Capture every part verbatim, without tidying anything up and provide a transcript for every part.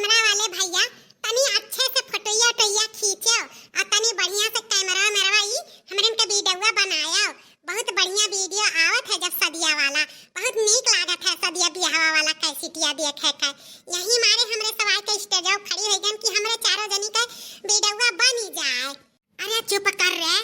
कैमरा वाले भैया, तनी अच्छे से फोटोइया ओटोइया खींचो और तनी बढ़िया से कैमरा वैमरा ई हमरन के वीडियोवा बनायो। बहुत बढ़िया वीडियो आवत है जब सदिया वाला, बहुत नीक लागत है सदिया बियाहवा वाला कैसेटिया देखे के। यही मारे हमरे सब आए के स्टेजवा खड़ी होइ गन कि हमरे चारों जनी के वीडियोवा बनी जाए। अरे चुप कर रे,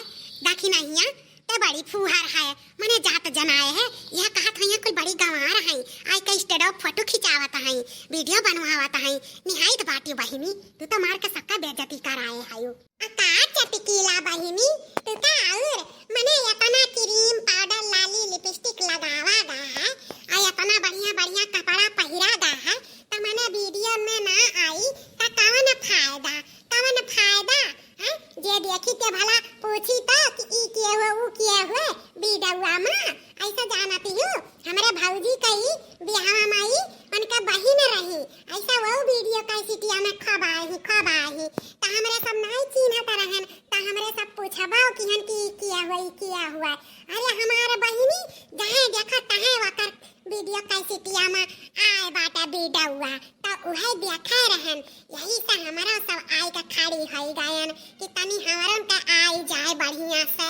देखी नहीं है, ते बड़ी फूहर है, मने जात जनाए है, यह कहत है कुल बड़ी गंवार है, आए के स्टेजवा फोटो खिंचावत है, वीडियो बनवावत है, निहायत बाटी बहिनी, तू तो मार के सबका बेइज्जती कराए है। आ का चटकीला बहिनी, तू तो और मने इतना क्रीम पाउडर लाली लिपस्टिक लगावा दा है, आ इतना बढ़िया बढ़िया कपड़ा पहिरा दा है, त मने वीडियो में ना आई, त कवन फायदा, कवन फायदा? हैं? जे देखी के भला पूछी तो कि ई के हुए, ऊ के हुए, वीडियोवा में ऐसा जानती हूँ, हमरे भौजी कही बियाहवा में आई, उनका बहिन रही, ऐसा वो वीडियो कैसेटिया में खबाही, खबाही, त हमरे सब नहीं चिन्हत रहन, त हमरे सब पूछबो किहन कि ई के हुए, ई के हुए। अरे हमार बहिनी, जहाँ देखा तहाँ वकर वीडियो कैसेटिया में आए बाटे वीडियोवा, त उहे देखे रहन, यही से हमरो सब आए के खड़ी होइ गयन कि तनी हमरन के आई जाए बढ़िया से।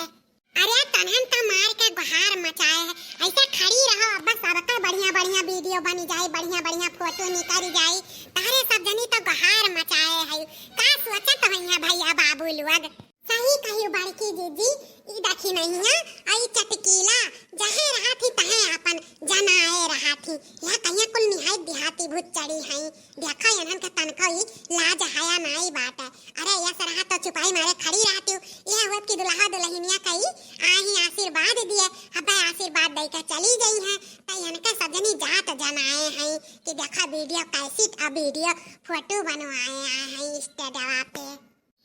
अरे तनहन त मार के गुहार मचाए है, ऐसे खड़ी रहो, अब बस सबका बढ़िया बढ़िया वीडियो बनी जाए, बढ़िया बढ़िया फोटो निकल जाए, तहरे सब जनी तो गुहार मचाए है। का सोचत होइहैं भैया बाबू लोग? सही कहियो बड़की जीजी, ई देखी नहीं है, आ ई चटकीला, जहे रहत ही तहे अपन जनाए रहत ही। यह कहिया कुल निहायत देहाती भूत चढ़ी हैं। देखा इन्हन के तनको ई लाज हया नाई बाटे। अरे यस रहा तो चुपाई मारे खड़ी रहती हूँ, यह हुआ कि दुल्हा दुल्हनिया कई आही आशीर्वाद दिए, अबे आशीर्वाद दे के चली गई है। तो इनके सब जनी जात जनाए हैं कि देखा वीडियो कैसेट, आ वीडियो फोटो बनवाए आए हैं स्टेजवा पे।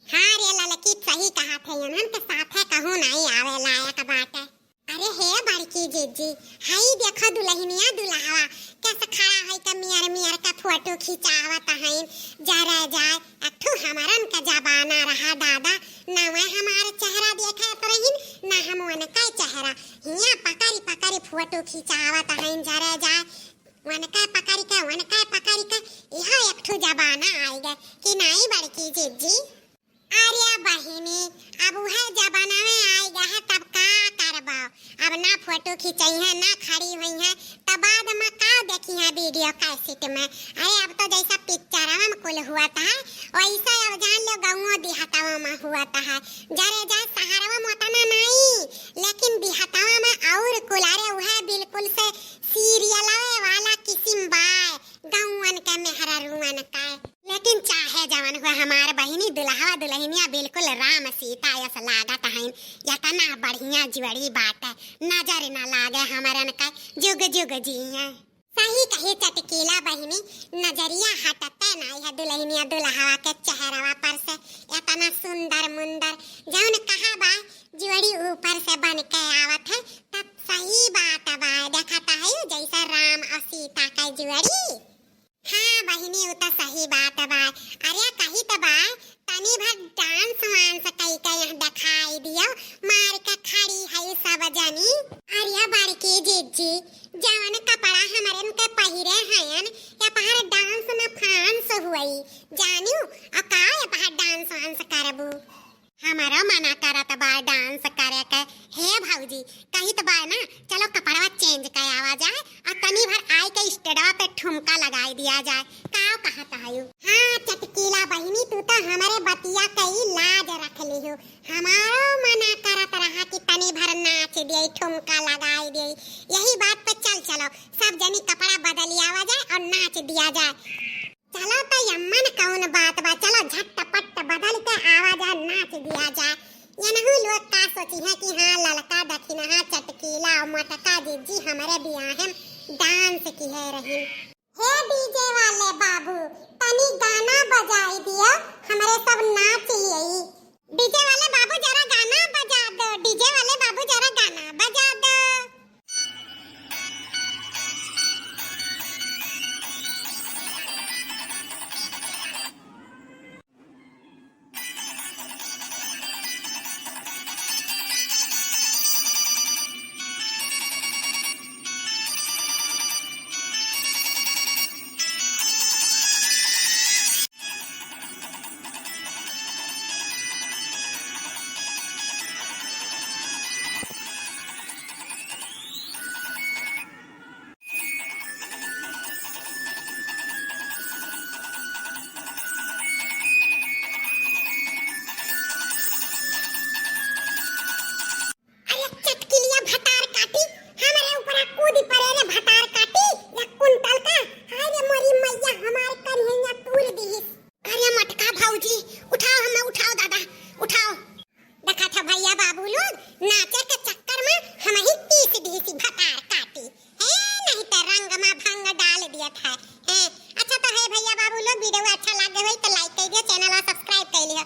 हाँ रे ललकी, सही कहत है, इन्हन के साथे कहूँ नाई आवे लायक बाटे। अरे हे बड़की जीजी, हई देखो दुल्हनिया दुल्हवा कैसे खड़ा होई के मियर मियर के फोटो खिंचावत हईन। जरे जाए, अठू हमरन के जमाना रहा दादा, ना वह हमार चेहरा देखत रहीन, ना हम उनका चेहरा। हिया पकड़ी पकड़ी फोटो खिंचावत हईन, जरे जाए, उनका पकड़ी के, उनका पकड़ी के, यह एक ठो जमाना आई गए कि नाई बड़की जीजी। अरे बहिनी, अब उहे जमाना में आई गए है, तब का करबो? अब ना फोटो खिंचइहैं, ना खड़ी होइहैं, तब बाद में का देखिहैं वीडियो कैसेट में? अरे अब तो जैसा पिक्चरवा में कुल हुआ था, वैसा अब जान लो गाँवों देहातवा में हुआ था। जरे जाए शहरवा में उतना नहीं, लेकिन देहातवा में और कुल, अरे उहे बिल्कुल से सीरियलवे वाला किसिम बाय, गाँवन के मेहरारुअन का। लेकिन चाहे जवन हुए, हमार बहिनी दुल्हवा दुल्हनिया बिल्कुल राम सीता यस लागत हईन। यतना बढ़िया जोड़ी बाटे, नजर न लागे हमरन का, जुग जुग जिए। सही कही चटकीला बहिनी, नजरिया हटते नाई है दुल्हनिया दुल्हवा के चेहरवा पर से। यतना सुंदर मुंदर, जौन कहा बा जोड़ी ऊपर से बन के आवत है, तब सही बात बा। देखत है जैसे राम और सीता के जोड़ी। हाँ बहिनी, उ त सही बात बा। अरे कही त बा, तनी भर डांस वांस कई के यहाँ दिखाई दियो, मार के खड़ी है सब जनी। अरे बड़की जीजी, जवन कपड़ा हमरन के पहिरे हयन, या पहर डांस न फांस हुई, जानियो, आ का या पहर डांस वांस करबू? हमरो मना करत बा डांस करे के। हे भौजी, कहित बा ना, चलो कपड़वा चेंज कर आवा जाए और तनी भर आए के स्टेजवा पे ठुमका लगाई दिया जाए। का कहत हयू? हाँ चटकीला बहिनी, तू तो हमरे बतिया के ही लाज रख लिहू। हमारो मना करत रहा कि तनी भर नाच दिए, ठुमका लगाई दिए। यही बात पे चल चलो, सब जनी कपड़ा बदल आवा जाए और नाच दिया जाए। चलो तो यम्मन कौन बात बा, चलो झटपट बदल के आवा जा, नाच दिया जा। यनहू लोग का सोचिहैं कि हाँ ललका दखिनहा चटकीला और मोटका जीजी हमरे बियाहे में डांस किहे रही। हे डीजे वाले बाबू, तनी गाना बजाई दियो, हमरे सब नाच लेई। डीजे वाले बाबू जरा गाना बजा दो, डीजे वाले बाबू जरा गाना बजा दो। है। हैं, अच्छा तो है भैया बाबू लोग, video अच्छा लागे होई तो like कर दियो, channel और subscribe कर लियो।